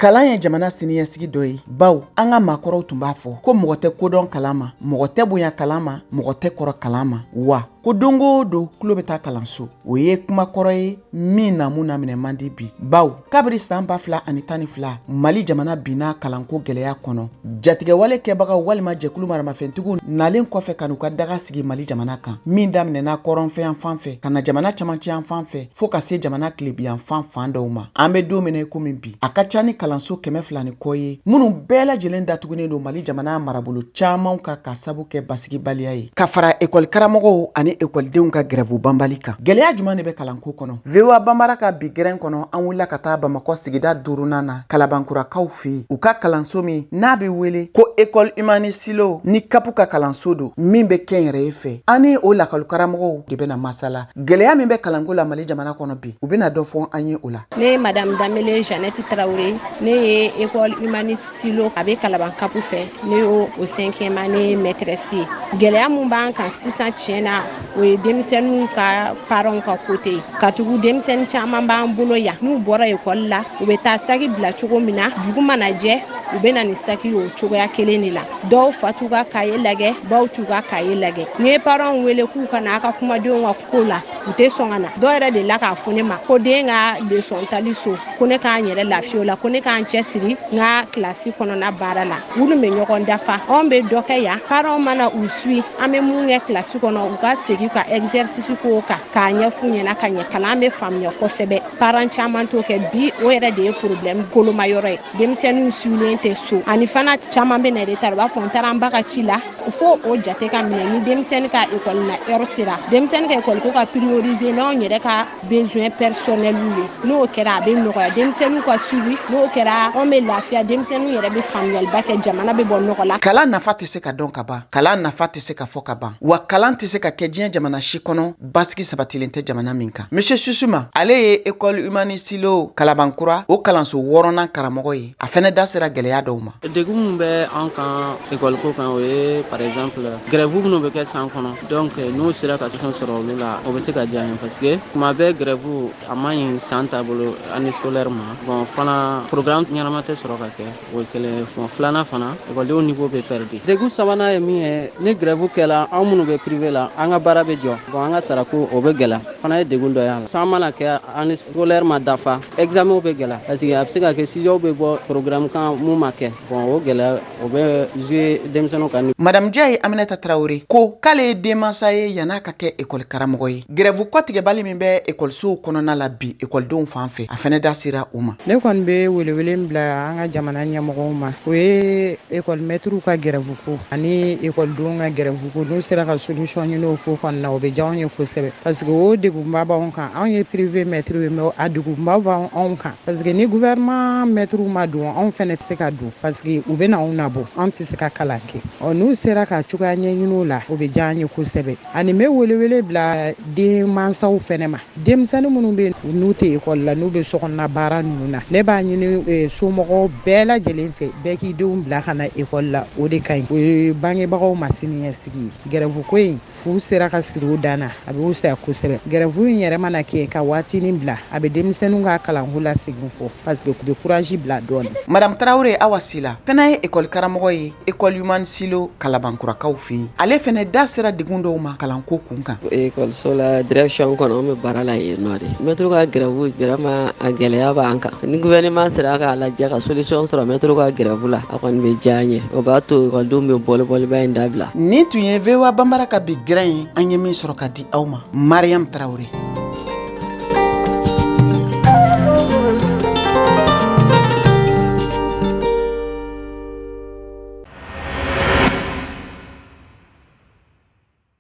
Kalan ye jamana siniɲɛsigi dɔ ye, baw an ka maakɔrɔw tun b'a fɔ ko mɔgɔ tɛ kodɔn kalan ma, mɔgɔ tɛ bonya kalan ma, mɔgɔ tɛ kɔrɔ kalan ma, wa ko don o don tulo bɛ taa kalanso. O ye kuma kɔrɔ ye min namu na minɛ man di bi, baw kabiri san 2012, Mali jamana binna kalanko gɛlɛya kɔnɔ. Jatigɛwale kɛbagaw walima jɛkulu maramafɛntigiw nalen kɔfɛ ka n'u ka daga sigi Mali jamana kan, min daminɛna kɔrɔnfɛ fan fɛ ka na jamana camancɛ fan fɛ fɔɔ ka se jamana tilebiyanfan fan dɔw ma. An bɛ don min na i komi bi, a ka ca ni kalanso 200 ni kɔ ye minnu bɛɛ lajɛlen datugunen don Mali jamana marabolo caman kan ka sabu kɛ basigibaliya ye, ka fara ekɔli karamɔgɔw ani ekɔlidenw ka gɛrɛfu banbali kan. Gɛlɛya jumɛn de bɛ kalanko kɔnɔ? VOA Banbara ka bi gɛrɛn kɔnɔ, an wulila ka taa Bamakɔ sigida duurunan na, Kalabankurakaw fɛ yen, u ka kalanso min n'a bɛ wele ko École Humaniste Silo ni CAP ka kalanso don min bɛ kɛnyɛrɛye fɛ. An ni o lakɔli karamɔgɔw de bɛna masala gɛlɛya min bɛ kalanko la Mali jamana kɔnɔ bi. U bɛna dɔ fɔ an ye o la. Ne ye Madame Danbele Jeannette Traoré. Ne ye École Humaniste Silo, a bɛ Kalaban CAP fɛ. Ne y'o o cinquième année maîtresse ye. Gɛlɛya mun b'an kan sisan, tiɲɛ na, o ye denmisɛnninw ka parents ka côté ye, katugu denmisɛnnin caman b'an bolo yan, n'u bɔra ekɔli la, u bɛ taa saki bila cogo min na, dugu mana jɛ, u bɛ na ni saki ye o cogoya kelen de la. Dɔw fa t'u ka kaye lajɛ, baw t'u ka kaye lajɛ. N'i ye parents wele k'u ka na a ka kumadenw ka ko la, u tɛ sɔn ka na. Dɔw yɛrɛ de la k'a fɔ ne ma ko den ka leçon tali so, ko ne k'an yɛrɛ lafiya o la, ko ne k'an cɛsiri n ka kilasi kɔnɔna baara la. U dun bɛ ɲɔgɔn dafa. Anw bɛ dɔ kɛ yan, parents mana u suit, an bɛ mun kɛ kilasi kɔnɔ, u ka segin ka exercice k'o kan k'a ɲɛf'u ɲɛna ka ɲɛ, kalan bɛ faamuya kosɛbɛ. Parents caman t'o kɛ bi. O yɛrɛ de ye problème koloma yɔrɔ ye. Denmisɛnninw suilen tɛ so. Ani fana, caman bɛ na retard, u b'a fɔ n taara n ba ka ci la. Fo o jate ka minɛ ni denmisɛnnin ka ekɔli na heure sera, denmisɛnnin ka ekɔli ko ka prioriser n'anw yɛrɛ ka besoin personnel ye. N'o kɛra, a bɛ nɔgɔya denmisɛnninw ka suivi. N'o kɛra, anw bɛ lafiya, denmisɛnninw yɛrɛ bɛ faamuyaliba kɛ, jamana bɛ bɔ nɔgɔ la. Kalan nafa tɛ se ka dɔn ka ban, kalan nafa tɛ se ka fɔ ka ban, wa kalan tɛ se ka kɛ diɲɛ jamana si kɔnɔ basigi sabatilen tɛ jamana min kan. Monsieur Susuma, ale ye École Humaniste Silo Kalabankura o kalanso wɔɔrɔnan karamɔgɔ ye. A fɛnɛ da sera gɛlɛya dɔw ma. Degun min bɛ an kan ekɔliko kan, o ye par exemple grève minnu bɛ kɛ san kɔnɔ. Donc n'o sera ka solution sɔrɔ olu la, o bɛ se ka diya n ye, parce que tuma bɛɛ grève a man ɲi san taabolo année scolaire ma. Bon, fana programme ɲɛnama tɛ sɔrɔ ka kɛ, o ye kelen ye. Bon, filanan fana, ekɔlidenw niveau bɛ perdu. Degun sabanan ye min ye, ni grève kɛla, anw minnu bɛ privé la, an ka baara bɛ jɔ. Bon, an ka sarako o bɛ gɛlɛya fana, ye degun dɔ ye a la. San mana kɛ, année scolaire ma dafa, examen bɛ gɛlɛya, parce que a bɛ se ka kɛ sujet bɛ bɔ programme kan mun ma kɛ. Bon, o gɛlɛya o bɛ jouer denmisɛnninw kan. Madame Diaye Aminata Traoré ko k'ale ye denmansa ye yann'a ka kɛ ekɔli karamɔgɔ ye. Grève kɔtigɛbali min bɛ ekɔlisow kɔnɔna la bi ekɔlidenw fan fɛ, a fɛnɛ da sera u ma. Ne kɔni bɛ welewele bila an ka jamana ɲɛmɔgɔw ma, o ye ekɔli mɛtiriw ka grève ko ani ekɔlidenw ka grève ko. N'u sera ka solution ɲini o ko kɔni na, o bɛ diya anw ye kosɛbɛ, parce que o degunba b'anw kan. Anw ye privé mɛtiriw ye, mais a degunba b'anw kan, parce que ni gouvernement mɛtiriw ma don, anw fɛnɛ tɛ se ka don, parce que u bɛ na anw nabɔ, anw tɛ se ka kalan kɛ. Ɔ, n'u sera ka cogoya ɲɛɲini o la, o bɛ diya an ye kosɛbɛ. Ani n bɛ welewele bila denmansaw fɛnɛ ma. Denmisɛnnin minnu bɛ yen n'u tɛ ekɔli la, n'u bɛ sokɔnɔna baara ninnu na, ne b'a ɲini somɔgɔw bɛɛ lajɛlen fɛ, bɛɛ k'i denw bila ka na ekɔli la. O de ka ɲi, o ye bangebagaw ma siniɲɛsigi ye. Grève ko in fu sera ka siri o dan na, a bɛ fisaya kosɛbɛ. Grève in yɛrɛ mana kɛ ka waatinin bila, a bɛ denmisɛnninw ka kalanko la segin kɔ, parce que u bɛ courage bila dɔɔnin. Madame Traoré Awa Sila fana ye ekɔli karamɔgɔ ye École Humaniste Silo Kalabankurakaw fɛ yen. Ale fɛnɛ da sera degun dɔw ma kalanko kun kan. Ekɔliso la, direction kɔnɔ, an bɛ baara la yen nɔ de. Mɛtiriw ka grève, vraiment a gɛlɛya b'an kan. Ni gouvernement sera k'a lajɛ ka solution sɔrɔ mɛtiriw ka grève la, a kɔni bɛ diya an ye. O b'a to ekɔlidenw bɛ bɔli-bɔliba in dabila. Nin tun ye VOA Banbara ka bi gɛrɛn ye, an ye min sɔrɔ ka di aw ma. Mariam Traoré.